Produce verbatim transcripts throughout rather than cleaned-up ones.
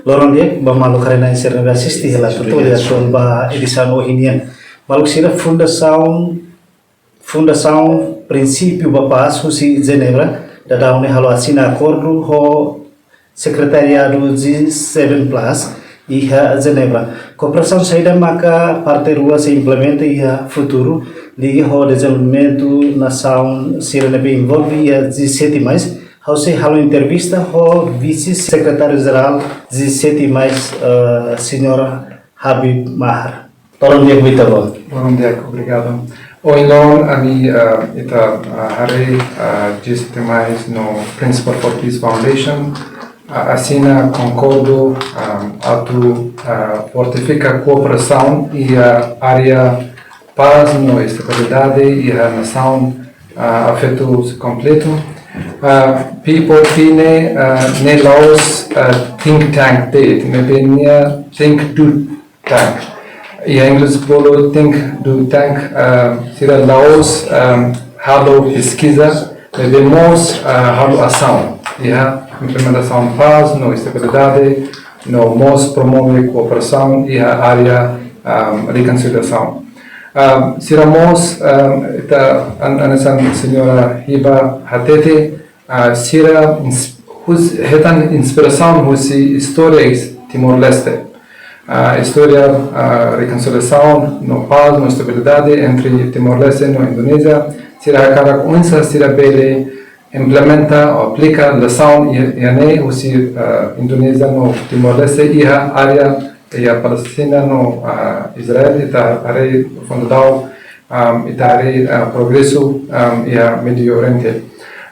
Loron di'ak ba maluk haree-na'in sira ne'ebé asiste hela tutorial ba edisaun ohin nian. Maluk sira, Fundasaun Fundasaun Prinsípiu ba Pás husi Jenebra daudaun ne'e halo asina akordu ho sekretariadu G seven plus iha Jenebra. Kooperasaun saida maka parte rua sei implementa iha futuru liga ho dezenvolvimentu nasaun sira ne'ebé envolve iha G sete mais? Ha'u sei halo entrevista ho Vise Sekretáriu Jerál G sete mais, eh, Señór Habib Maher. Loron di'ak ba ita-boot. Loron di'ak, obrigadu. Ohin loron ami, ah, ita, ah, haree, ah, G sete mais no Principal for Peace Foundation, ah, asina akordu, ah, atu, ah, fortifika kooperasaun iha área pás no estabilidade iha nasaun, ah, afetu kompletu. Ah, P four P ne'e, ah, ne'e la'ós, ah, think tank de'it, maibé nia think do tank. Iha inglés bolu think do tank, ah, sira la'ós, ah, halo peskiza, maibé mós, ah, halo asaun iha implementasaun pás no estabilidade, no mós promove kooperasaun iha área, ah, rekonsiliasaun. Ah, sira mós, ah, ita, an-, hanesan Señora Hiba hatete, ah, sira ins-, hus-, hetan inspirasaun husi istória Timor-Leste. Ah, istória, ah, rekonsiliasaun no pás no estabilidade entre Timor-Leste no Indonézia, sira hakarak oinsá sira bele implementa ou aplika lisaun iha, iha ne'e husi, ah, Indonézia no Timor-Leste iha área iha Palestina no, ah, Israel, ita haree funda dau, ah, ita haree, ah, progresu, ah, iha Médiu Oriente.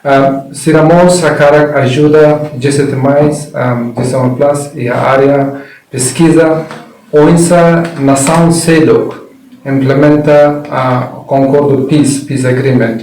Ah, sira mós hakarak ajuda G sete mais, ah, G seven plus iha área peskiza, oinsá nasaun seluk implementa, ah, akordu peace, peace agreement.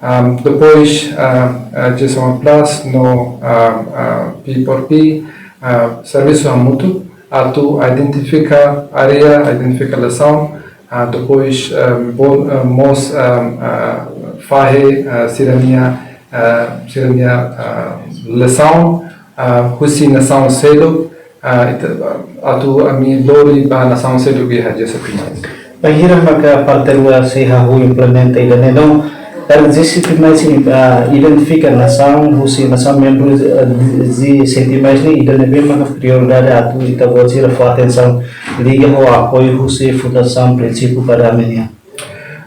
Ah, depois, ah, ah, G seven plus no, ah, ah, P four P, ah, servisu hamutuk atu identifika área, identifika lisaun, ah, depois, ah, bol-, ah, mós, ah, ah, fahe, ah, sira-nia, ah, sira-nia, ah, lisaun, ah, husi nasaun seluk, ah, ita, atu ami lori ba nasaun seluk iha G sete mais. Bainhira maka parte rua sei hahú implementa ida-ne'e, no, karik G sete mais, ah, identifika nasaun husi nasaun membru, ah, G sete mais ne'e ida ne'ebé maka prioridade atu ita-boot sira fó atensaun liga ho apoiu husi Fundasaun Prinsípiu ba Dame nian?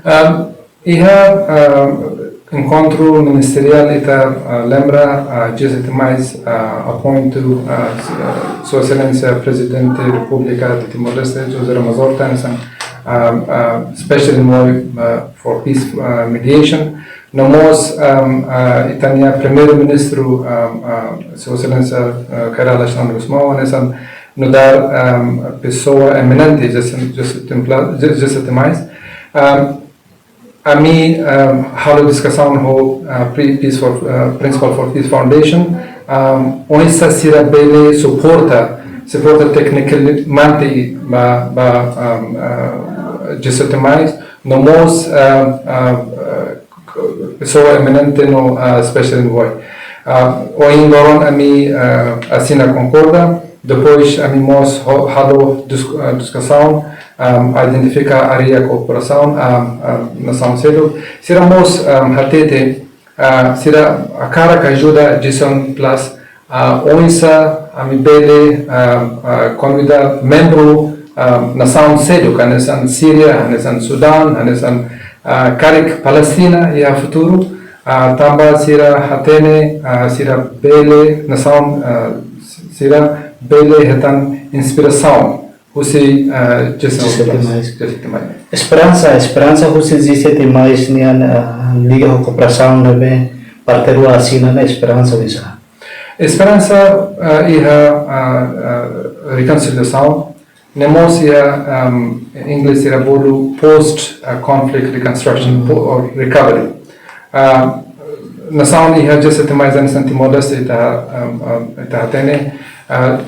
Ah, iha, ah, enkontru ministeriál ita, ah, lembra, ah, G sete mais, ah, apointu, ah, s-, ah, Sua Exelénsia Prezidente Repúblika de Timor-Leste, José Ramos Horta, hanesan, ah, ah, Special Envoy, ah, for Peace, ah, Mediation. No mós, ah, ah, ita-nia Primeiru-Ministru, ah, ah, Sua Exelénsia, ah, Kay Rala Xanana Gusmão, hanesan nu'udar, ah, pesoa eminente G sete, G sete pla-, G sete mais. Ah, ami, ah, halo diskusaun ho, ah, Pri-, Peace for, ah, Principal for Peace Foundation, ah, oinsá sira bele suporta, suporta teknikamente ba, ba, ah, ah, G sete mais, no mós, ah, ah, ah, pesoa eminente no, ah, Special Envoy. Ah, ohin loron ami, ah, asina konkorda, depois ami mós ho-, halo dis-, ah, diskusaun, ah, identifika área kooperasaun, ah, ah, nasaun seluk. Sira mós, ah, hatete, ah, sira hakarak ajuda G seven plus, ah, oinsá ami bele, ah, ah, konvida membru, ah, nasaun seluk, hanesan Síria, hanesan Sudán, hanesan, ah, karik Palestina iha futuru, ah, tanba sira hatene, ah, sira bele nasaun, ah, sira bele hetan inspirasaun husi, ah, G sete mais. G sete mais. Esperansa, esperansa husi G sete mais nian, ah, liga ho kooperasaun ne'ebé parte rua asina ne'e esperansa oinsá? Esperansa, ah, iha, ah, ah, rekonsiliasaun, ne'e mós iha, ah, inglés sira bolu post, ah, conflict reconstruction, po-, or recovery. Ah, nasaun iha G sete mais hanesan Timor-Leste ita, ah, ah, ita hatene, ah,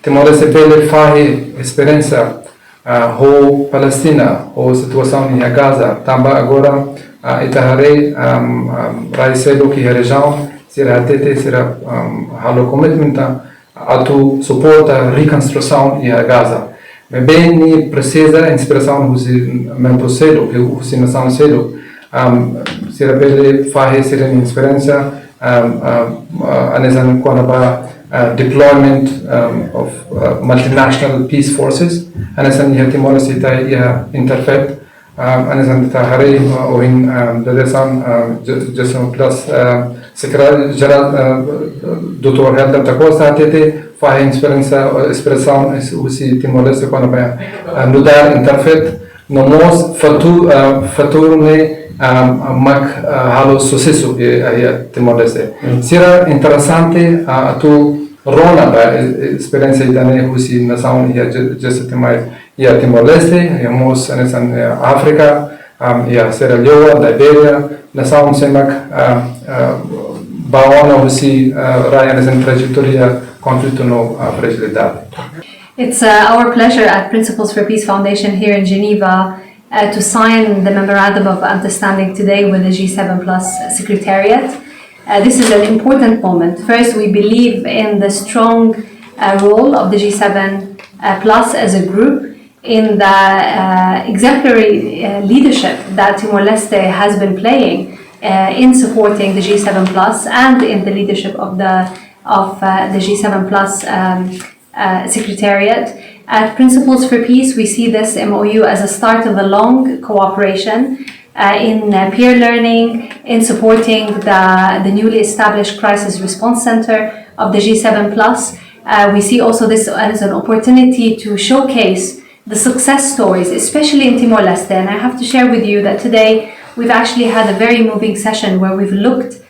Timor-Leste bele fahe esperiénsia, ah, ho Palestina, ho situasaun iha Gaza, tanba agora, ah, ita haree, ah, ah, rai seluk iha rejiaun, sira hatete, sira, ah, halo komitmen tan, atu suporta rekonstrusaun iha Gaza. Maibé nia presiza inspirasaun husi membru seluk, husi nasaun seluk. Um, sira bele fahe sira-nia esperiénsia, um, um, uh, hanesan kona-ba, uh, deployment, um, of, uh, multinational peace forces. Hanesan iha Timor-Leste ita iha Interfaith, um, hanesan ita haree, uh, ohin, um, dadeer-saan, um, G-, G seven plus, um, Sekretáriu Jerál, um, doutór Helder da Costa hatete, fahe esperiénsia, uh, inspirasaun husi Timor-Leste kona-ba, uh, nu'udar Interfaith, no mós fatu-, ah, fatur ne'ebé, ah, mak, ah, halo susesu iha, iha Timor-Leste. Mm. Sira interesante, ah, atu rona ba, eh, eh, esperiénsia ida-ne'e husi nasaun iha G-, G sete mais, iha Timor-Leste, iha mós hanesan, eh, Áfrika, ah, iha Sierra Leone, Libéria, nasaun sé mak, ah, ah, bá ona husi, ah, rai hanesan trajetória konflitu no, ah, frajilidade. It's, uh, our pleasure at Principles for Peace Foundation here in Geneva, uh, to sign the Memorandum of Understanding today with the G seven plus Secretariat. Uh, this is an important moment. First, we believe in the strong, uh, role of the G seven, uh, plus as a group in the, uh, exemplary, uh, leadership that Timor-Leste has been playing, uh, in supporting the G seven plus and in the leadership of the, of, uh, the G seven plus, um, uh, Secretariat. At Principles for Peace, we see this M O U as a start of a long cooperation, uh, in, uh, peer learning, in supporting the, the newly established Crisis Response Center of the G seven plus. Uh, we see also this as an opportunity to showcase the success stories, especially in Timor-Leste. And I have to share with you that today we've actually had a very moving session where we've looked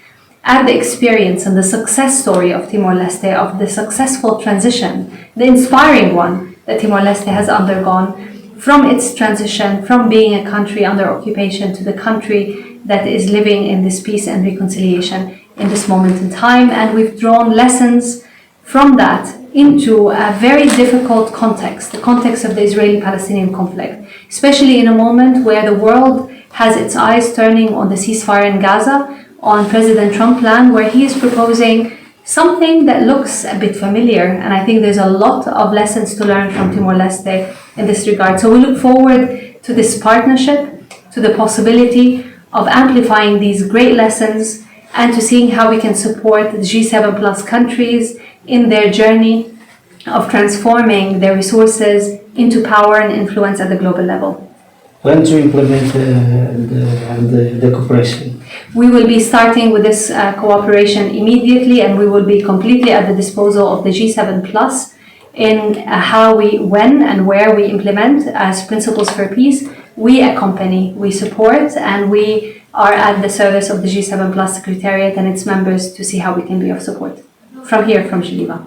at the experience and the success story of Timor-Leste, of the successful transition, the inspiring one that Timor-Leste has undergone from its transition from being a country under occupation to the country that is living in this peace and reconciliation in this moment in time. And we've drawn lessons from that into a very difficult context, the context of the Israeli-Palestinian conflict, especially in a moment where the world has its eyes turning on the ceasefire in Gaza, on President Trump's plan, where he is proposing something that looks a bit familiar, and I think there's a lot of lessons to learn from Timor-Leste in this regard. So we look forward to this partnership, to the possibility of amplifying these great lessons and to seeing how we can support the G seven plus countries in their journey of transforming their resources into power and influence at the global level. When to implement the, the, the, the cooperation? We will be starting with this, uh, cooperation immediately, and we will be completely at the disposal of the G seven plus in, uh, how we, when and where we implement as Principles for Peace. We accompany, we support, and we are at the service of the G seven plus Secretariat and its members to see how we can be of support from here, from Geneva.